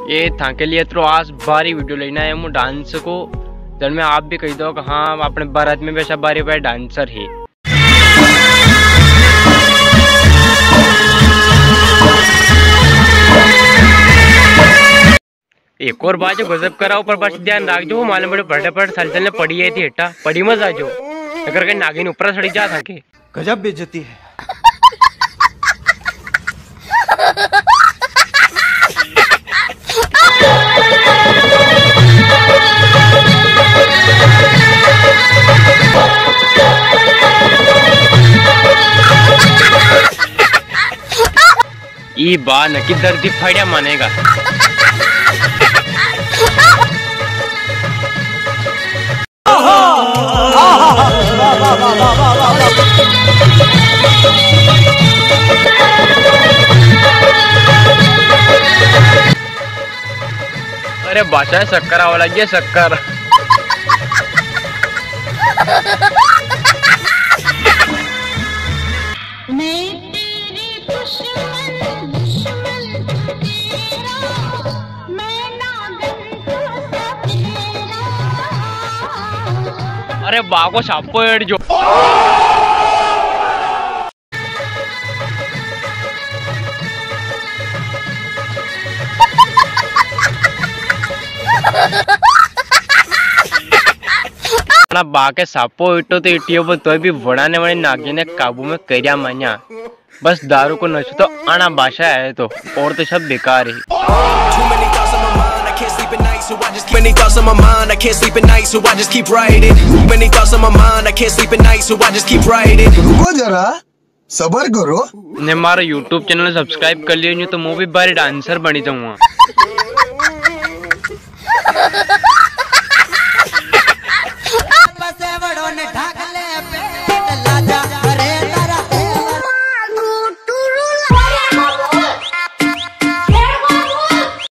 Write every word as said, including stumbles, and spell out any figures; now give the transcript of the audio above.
ये थाके लिए तो आज भारी video लेना है मु dance को, जन में आप भी कही दो कि हाँ, अपने भारत में भी ऐसा भारी भारी dancer है। एक और बाजो गजब कराओ, पर बस ध्यान राख जो, मालूम पड़े फटाफट साल चलने पड़ी है थी हेटा, पड़ी मत जाजो, अगर कहीं नागिन ऊपर सड़ी जा थाके। गजब बेइज्जती है। ई बा न किधर दी फड़िया मानेगा। अरे बासा, शक्कर आवा लग गया, शक्कर। मैं तेरी दुश्मन, दुश्मन तू तेरा, मैं नागन तू सपेरा। अरे बा को सापो हेड़ जो। ना बा के सापो इटो तो इटियो, पर तोय भी वणा ने वणी नागिन ने काबू में कर्या मान्या। बस दारू को नशो तो आना बासा है तो, और तो सब बेकार है। Too many thoughts on my mind, I can't sleep at night, so I just keep, many thoughts on my mind, I can't sleep at night, so I just keep writing. Too many thoughts on my mind, I can't sleep at night, so I just keep writing. रुको जरा, सबर करो। ने मारो YouTube channel subscribe कर लियो, new तो मु भी भारी dancer बनी जाऊंगा।